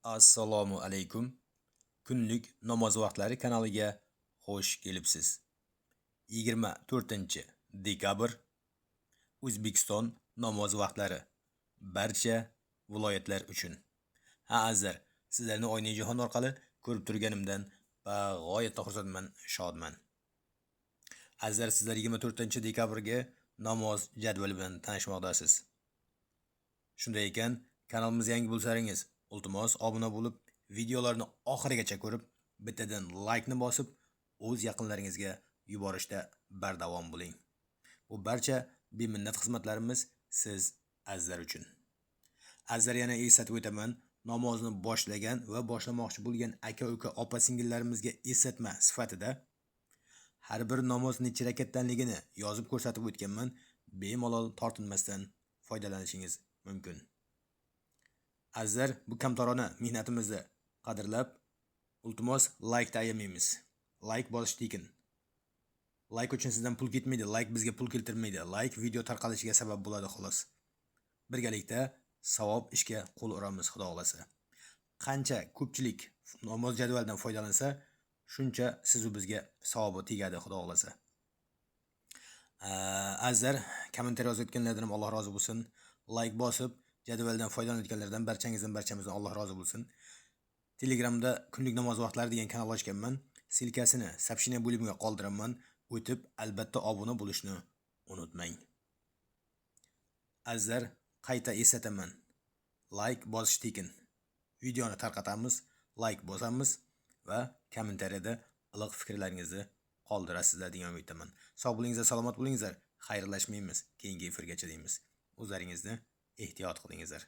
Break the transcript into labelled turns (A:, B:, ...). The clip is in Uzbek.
A: Assalomu alaykum. Kunlik namoz vaqtlari kanaliga xush kelibsiz. 24 dekabr, O'zbekiston namoz vaqtlari barcha viloyatlar uchun. Ha, azizlar, sizlarni oynai jahon orqali ko'rib turganimdan bag'oyatda xursandman, shodman. Azizlar, sizlar 24 dekabrga namoz jadvali bilan tanishmoqdasiz. Shunday ekan, kanalimizga yangi bo'lsangiz, iltimos, obuna bo'lib, videolarni oxirigacha ko'rib, bittadan laykni bosib, o'z yaqinlaringizga yuborishda bardavom bo'ling. Bu barcha beminnat xizmatlarimiz siz azizlar uchun. Azizlar, yana eslatib o'taman, namozni boshlagan va boshlamoqchi bo'lgan aka-uka, opa-singillarimizga eslatma sifatida har bir namoz necha rakatdanligini yozib ko'rsatib o'tganman. Bemalol tortinmasdan foydalanishingiz mumkin. Azizlar, bu kamtarona mehnatimizni qadrlab, iltimos, laykni ayamaymiz. Layk bosish tekin. Layk uchun sizdan pul ketmaydi, layk bizga pul keltirmaydi. Layk video tarqalishiga sabab bo'ladi, xolos. Birgalikda savob ishga qo'l uramiz, Xudo xohlasa. Qancha ko'pchilik namoz jadvalidan foydalansa, shuncha sizu bizga savobi tegadi, Xudo xohlasa. Azizlar, kommentariy yozayotganlardan ham Alloh rozi bo'lsin. Layk bosib, jadvaldan foydalanayotganlardan barchangizdan, barchamizdan Alloh rozi bo'lsin. Telegramda Kunlik namoz vaqtlari degan kanal ochganman. Ссылка sini сообщение bo'limiga qoldiraman. O'tib, albatta obuna bo'lishni unutmang. Azizlar, qayta eslataman. Layk bosish tekin. Videoni tarqatamiz, layk bosamiz va kommentariyada iliq fikrlaringizni qoldirasizlar degan umiddaman. Sog' bo'lingizlar, salomat bo'lingizlar. Xayrlashmaymiz. Keyingi efirgacha deymiz. O'zlaringizni ehtiyot qilingizlar.